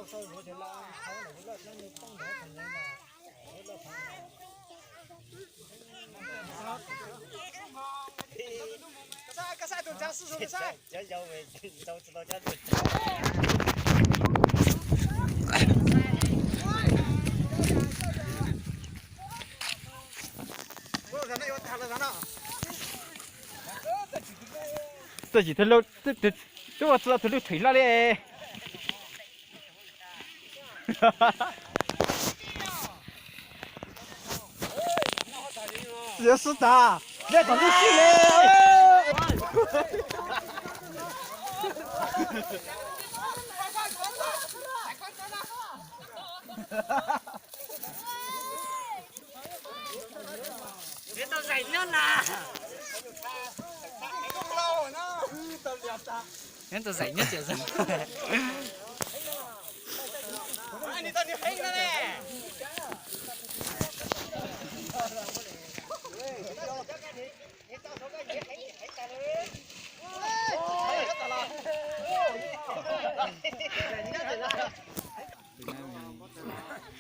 Txawm tsis tau lub, twb ua txog tus lub theem loj li. Yuav xub tas, nej tom lub sij li. Neb tau zaim nyob tiag.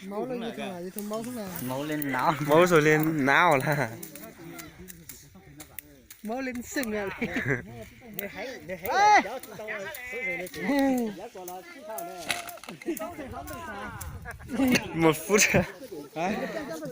Maub li nab, maub zoo li nab lawm. Maub li xeem lawm. Mus fub.